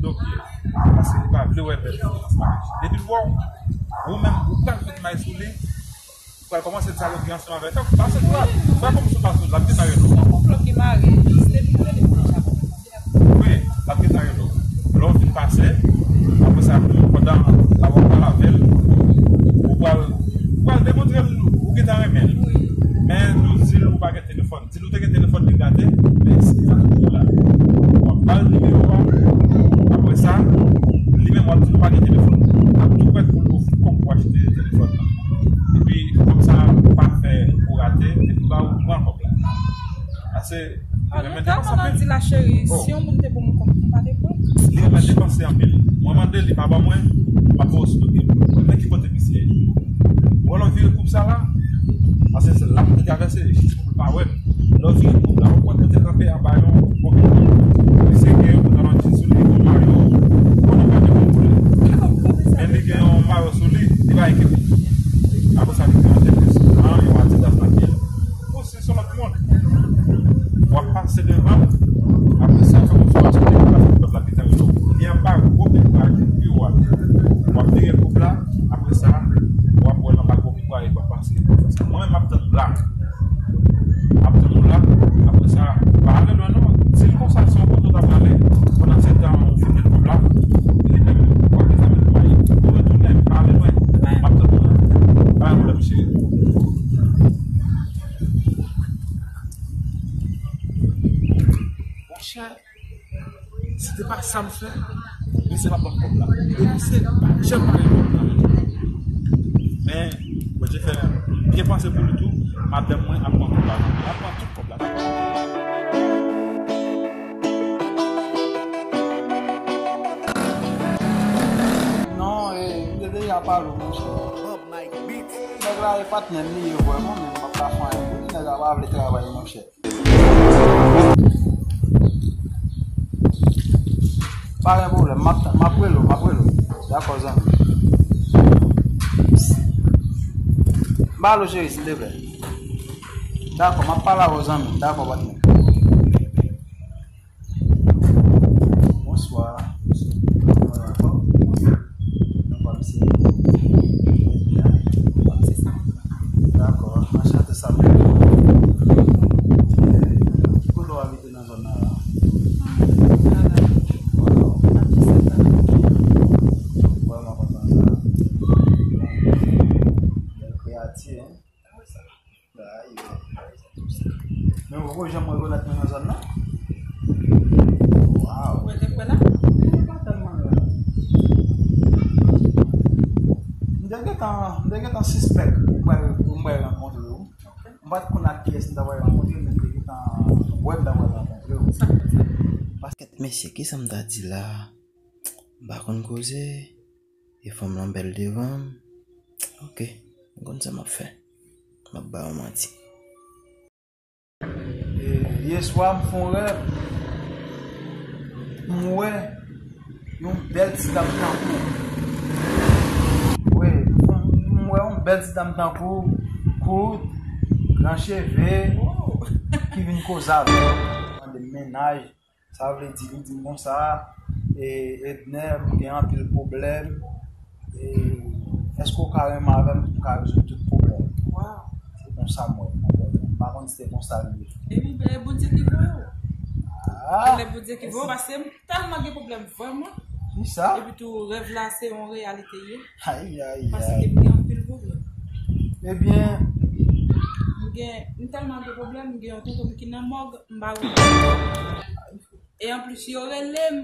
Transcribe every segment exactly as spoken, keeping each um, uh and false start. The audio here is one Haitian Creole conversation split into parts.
Bloke. Paske li pa vle wè bèl fi nan sa. Depi l wè w, ou menm, ou pral met may sou li, ou pral kòmanse di sa yo ki ansanm avè l. Tank pase dwat. Fè kòmsi w pase dwat. L ap gen nan rèl ou. Se yon konplo ki mare. Jis depi l rele m deja. Wi, l ap gen nan rèl ou. Lè w fin pase, apre sa, pandan l ap pale avè l, ou pral, ou pral demontre l ou gentan renmen l. Men nou di l ou pa gen telefòn. Si nou te gen telefòn li gade, men si sa toujou la. W ap ba l nimewo a, apre sa, li menm w ap di l ou pa gen telefòn. L ap tou prèt pou l ofri kòb pou achte telefòn nan. Epi, kòb sa a pa fè ou rate, epi ba ou pran kòb la. Ase, li renmen depanse anpil. Di la cheri, si yon moun te ban m kòb, m pa te pran. Li renmen depanse anpil. Mwen mande li pa ban mwen, m ap voye sou do li. Men ki kote misye ye. Ou wè lè w vire koup sa la, paske se la pou travèse, jis pou l pa wè m. Lè w vire koup la, ou konn mete kanpe anba yon komin. Misye gen yon pantalon jeans sou li, yon mayo, ou konn yon gade moun pou li. Men li gen yon mayo sou li, li pa gen kenbe. Apre sa, li gen yon tenis blan, yon Adidas nan pye l. Ou se se lòt moun. W ap pase devan, apre sa, fè kòmsi w ap soti, w ap fè pèp la ki tande w. Li anba gwo pik la, ki pi wo a. W ap vire koup la, apre sa, w ap wè l anba gwo pik la, epi w ap pase. Mwen, m ap tann ou la. M ap tann ou la, apre sa, pa ale lwen non. Si l konsa, se yon kote w ta prale, pandan se tan ou fin met kòb la, li menm, w ap bezwen met kòb la, ou retounen, pa ale lwen. M ap tann ou la. Pa gen pwoblèm, cheri. Monchè, si te pa sa m fè, misye p ap ban m kòb la. E misye pa janm pare kòb la. Men, Bondye fè byen panse pou li tou, madanm mwen ap pran kòb la. L ap pran tout kòb la. Non, e, m te deja pale w, monchè. Nèg la e patnè m li ye vrèman, men m p ap ka fè anyen pou li. Nèg la pa vle travay, monchè. Pa gen pwoblèm, m ap, m ap rele w, m ap rele w. Dakò, zanmi. Ba lo, cheri, silteplè. Dakò, m ap pale avè w, zanmi. Dakò, patnè. Bonswa. Kòman w ye? Dakò, anchante, sa m. Ki kote w abite nan zòn nan la? Vrèman kontan sa. Bèl kreyati, hein? Men ou poko janm rekonèt mwen nan zòn nan? Waw. Ou te kwè la? Mwen pa tèlman wè la. M te gentan, m te gentan sispèk ou pral, ou pral rankontre w. M pa t konn ak kiyès m ta pral rankontre, men m te gentan wè m ta pral rankontre w. Sa k fè sa? Paske mesye, kisa m ta di la? M pa konn koze. E fanm lan bèl devan m. Ok, m konn sa m ap fè. M ap ba yo manti. E, yèswa, m fè yon rèv. M wè yon bèl ti dam tankou w. Wi, m wè yon bèl ti dam tankou w, kout, gran cheve, ki vin koze avè w, mande m mennaj. Sa vle di, li di m konsa, e, Edner, m gen anpil pwoblèm. E, èske w ka renmen avè m pou m ka rezoud tout pwoblèm? Waw. Se konsa m wè l. M pa konn si se konsa l ye. Epi, e Bondye ki voye w. Ah. Genlè Bondye ki voye w, paske m tèlman gen pwoblèm, vrèman. Kisa? Epi tou, rèv la, se yon reyalite l ye. Ay, ay, ay. Paske m gen anpil pwoblèm. Ebyen. M gen, m tèlman gen pwoblèm, m gen yon tonton m ki nan mòg, m pa wè. E anplis, yo rele m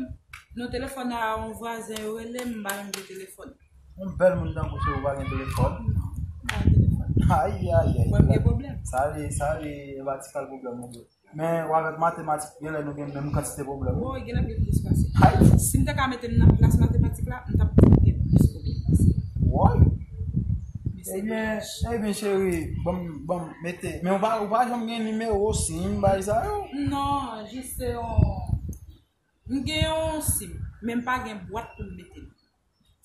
nan telefòn a yon vwazen, yo rele m, m pa menm gen telefòn. Yon bèl moun tankou se ou pa gen telefòn? Non, m pa gen telefòn. Ay, ay, ay. Mwen, m gen pwoblèm. Sa ale, sa ale, e pa ti kal pwoblèm, mon Dye. Men, ou avèk matematik, genlè nou gen menm kantite pwoblèm. Woy, genlè m gen plis pase. Ay. Si m te ka mete m nan plas matematik la, m t ap di m gen plis pwoblèm pase. Woy. Ebyen, ebyen, cheri, ban m, ban m mete. Men ou pa, ou pa janm gen nimewo, sim, bagay sa yo? Non, jis se yon, m gen yon sim, men m pa gen bwat pou m mete l.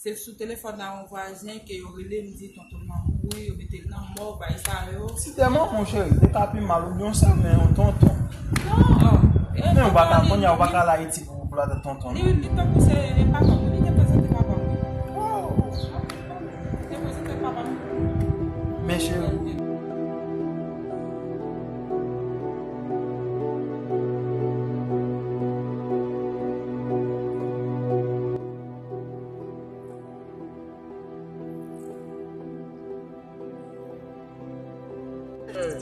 Se sou telefòn a yon vwazen ke yo rele m, di, tonton m nan mouri, yo mete l nan mòg, bagay sa yo. Si te manman w, cheri, te ka pi mal, oubyen yon sè, men yon tonton. Non, oh, e tonton li. Men ou pa ka, kounye a, ou pa ka al Ayiti pou Ou la tèt tonton. Li, li tankou se papa m, li reprezante papa m. Li reprezante papa m. Men cheri.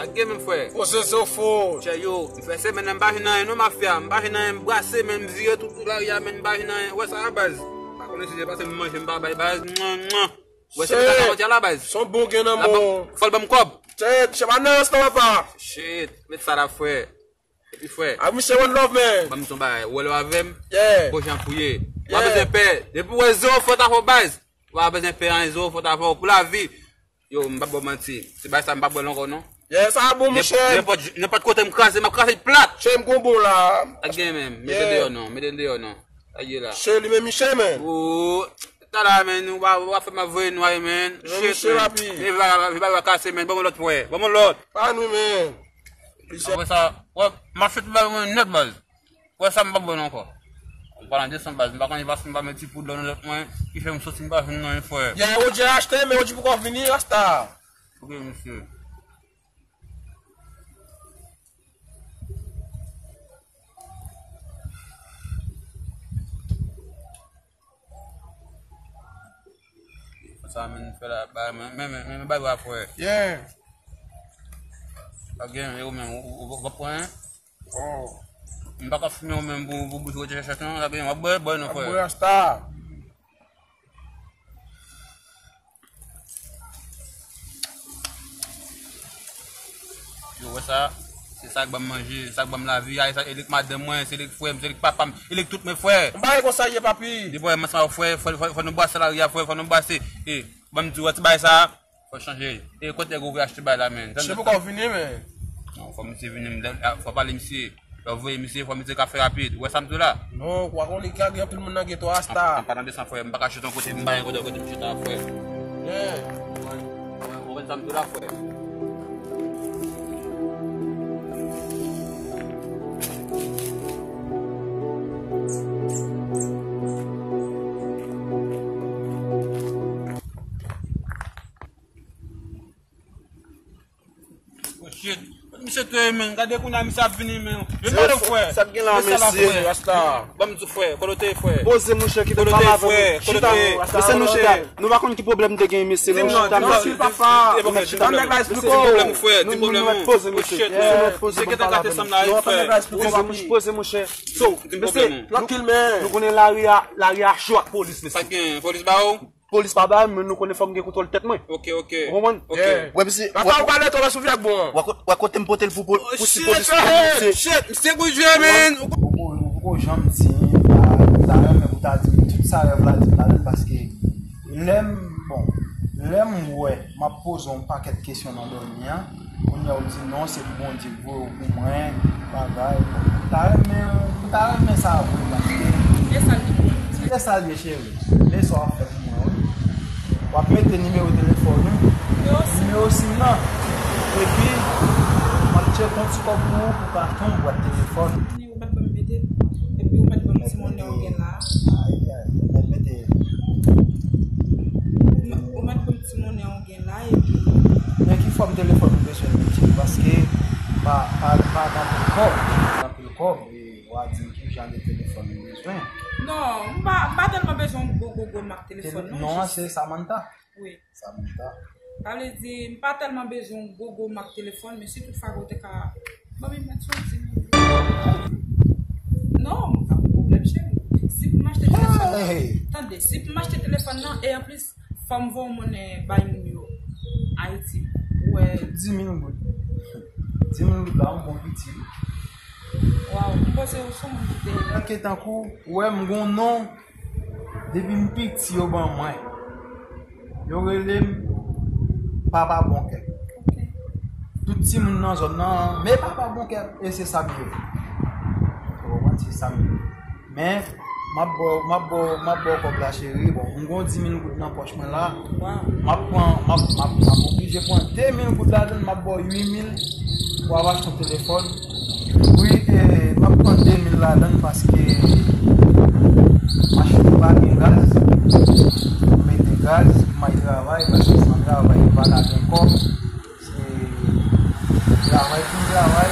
Ak gen menm frè. Poze zo fo. Chè yo, m fè semèn nan m pa jwenn anyen non mafya, m pa jwenn anyen, m brase men m vire tout lari a men m pa jwenn anyen. Ou wè sa a baz? M pa konnen si se paske m manje m pa bay baz. Mwen, mwen. Ou wè se sa sa manje a la baz? Son bon gen nan men w. Fò l ban m kòb. Tèt, chè pa nan rans nan papa. Shit, met sa la frè. Epi frè. A misye one love man. Ban m son bagay. Ou wè lè w avè m? Yeah. Bon jan pou ye. W pa bezwen pè. Depi w wè zo fò ta fò baz. W pa bezwen pè anyen zo fò ta fò pou lavi. Yo, m p ap ba w manti. Se bagay sa m p ap bwè l ankò non. Yeah, sa bon monchè. Nenpòt, nenpòt kote m kraze, m ap kraze l plat. Chè m gon bon la. Ak gen menm. Mete l deyò non. Mete l deyò non. Sa ye la. Chè li menm misye men. Ou, tala men, ou pa, ou pa fè m ap voye nwa men. Shit men. Men va, va, va kase men. Ban m lòt frè. Ban m lòt. Pa nou men. Apre sa, wè, m ap fè tout bagay mwen nèt baz. Wè sa m pa bwè non ankò. M pa nan desann baz, m pa konn eske m pa met ti poud nan lòt mwen, ki fè m soti m pa jwenn nan yon frè. Yeah, Roger achte, men Roger poko vini, rasta. Ok, mesye. Sa men fè la, ba, men, men, men, men, bay wa frè. Yeah. Pa gen, yo men, ou, ou, ou, ou pa pran, hein? Oh. M pa ka fimen ou menm pou, pou bouch ou chèchèch non, sa gen, w ap bwè, bwè non, frè. Ap bwè rasta. Yo, wè sa, se sa k ban m manje, se sa k ban m lavi a, e sa, e li k madanm mwen, se li k frè m, se li k papa m, e li k tout mwen frè. M pa gen konsa ye, papi. Depi wè m ansanm avè w, frè, fò, fò, fò nou brase lari a, frè, fò nou brase. E, ban m di w, wè ti bagay sa, Fò chanje. E kot nèg ou vle achte bay la, men? Se poko vini, men. Non, fò misye vini, m, fò pale misye. Lè w voye misye, fò misye ka fè rapid. Ou wè sa m di w la? Non, ou pa konn li ka gen anpil moun nan geto a, rasta. M pa nan desann, frè. M pa ka chita yon kote, m pa gen kote, kote m chita, frè. Yeah. Ou konprann sa m di w la, frè? Oh shit. Misye touye men. Gade kounye a misye ap vini men. Yo mande frè. Sa k gen la, mesye? Rasta. Ban m di frè. Kote w te ye, frè? Poze monchè, kite m pale avè w. Chita, mesye, nou pa konn ki pwoblèm te gen, mesye. Nou chita, mesye. Mesye, nou mèt poze, mesye. Mesye, nou mèt poze, mesye. Poze monchè. Poze monchè. Trankil men. Nou konnen lari a, lari a cho ak polis, mesye. Sa k gen? Polis ba ou? Polis pa ba m, men nou konnen fò m gen kontwòl tèt mwen. Ok, ok. Ou konprann? Ok. Wè, mesye, wè, ou pale twò, wè sou vye ak bon an. Wè ko-, wè kote m pote l pou, pou, pou ti polis la, mesye. Shit, misye gwo jwe, man. Ou poko, ou poko janm di m, ta, ta renmen pou ta di m tout sa rèv la di m ladan l, paske lè m, bon, lè m wè m ap poze yon pakèt kesyon nan dòmi an, kounye a ou di non, se pou Bondye k voye w pou mwen, bagay. Bon, m ta renmen, m ta renmen sa vre, paske. E sa l di pou ou? E sa l ye, cheri. Men sa w ap fè pou mwen, wi. W ap mete nimewo telefòn ou, nimewo sim nan. Epi, m ap tcheke yon ti kòb pou ou, pou w ka achte yon bwat telefòn. Ou mèt ban m mete, epi ou mèt ban m ti monnen w gen la. Ay, ay, ou mèt mete. Ou mèt ban m ti monnen w gen la, epi. Men ki fòm telefòn ou bezwen m mete? Paske, pa, pa, pa gen anpil kòb. Anpil kòb, e w a di m ki jan de telefòn ou bezwen. Non, m pa, m pa tèlman bezwen yon gwo, gwo, gwo mak telefòn, non. Non an, se Samantha. Wi. Samantha. Sa vle di, m pa tèlman bezwen yon gwo, gwo mak telefòn, men si tout fwa ou te ka ban m yon mèt sou di m. Non, m pa gen pwoblèm, cheri. Si pou m achte telefòn nan, tande, si pou m achte telefòn nan, e anplis, fò m voye yon monnen bay moun yo Ayiti. Ou wè. Dis mil goud. Dis mil goud la, yon bon piti. Waw, m panse ou se yon moun ki te. Ok, tankou, ou wè, m gon non. Depi m piti, yo ban mwen. Yo rele m Papa Bonkè. Tout timoun nan zòn nan, men Papa Bonkè, e se sa m ye. Ou konprann, se sa m ye. Men, m ap ba w, m ap ba w, m ap ba w kòb la, cheri. Bon, m gon dis mil goud nan pòch mwen la. M ap pran, m ap, m ap, m ap oblije pran de mil goud ladan l, m ap ba w uit mil pou w achte yon telefòn. Wi, e, m ap pran de mil ladan l paske Pa ka gen kòb. Se travay pou travay.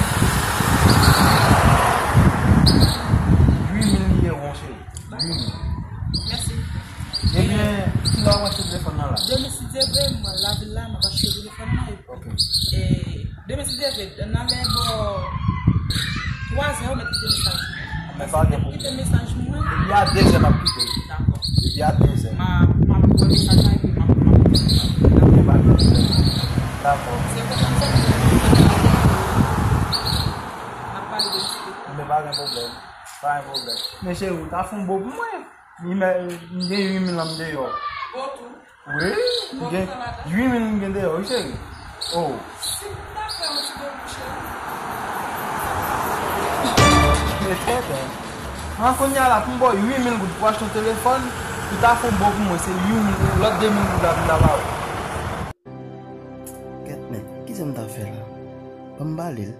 Uit mil li ye, monchè. Uit mil. Mèsi. Ebyen, kilè w ap achte telefòn nan la? Demen, si Dye vle, mwen lavil la, m ap achte telefòn nan. Ok. E, demen, si Dye vle, nan lè bò twa zè, ou mèt kite mesaj. Men pa gen pwoblèm. Kite mesaj mwen. Depi a de zè m ap kite l. Dakò. Depi a de zè. M a, m ap wè mesaj la epi m ap, m ap, m ap, m ap. Dakò. Se kontan sa. N ap pale de ti. Men pa gen pwoblèm. Pa gen pwoblèm. Men cheri, ou ta fè yon bon pou mwen. M gen uit mil an deyò. Bon tou. Wi, m gen uit mil m gen deyò, wi, cheri. Oh. Si m ta fè yon ti don pou cheri. Mete tèt. An, kounye a la, pou m ba w uit mil goud pou achte yon telefòn, ou ta fè yon bon pou mwen, se uit mil, lòt de mil goud la pou m ta ba ou. Gèt men, kisa m ta fè la? Ban m bale l.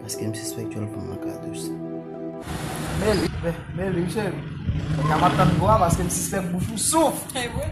Paske m sispèk djòl fanm nan ka dous. Meli, men, Meli, cheri. Kounye a m ap tann vwa paske m sispèk bouch ou souf. E vre?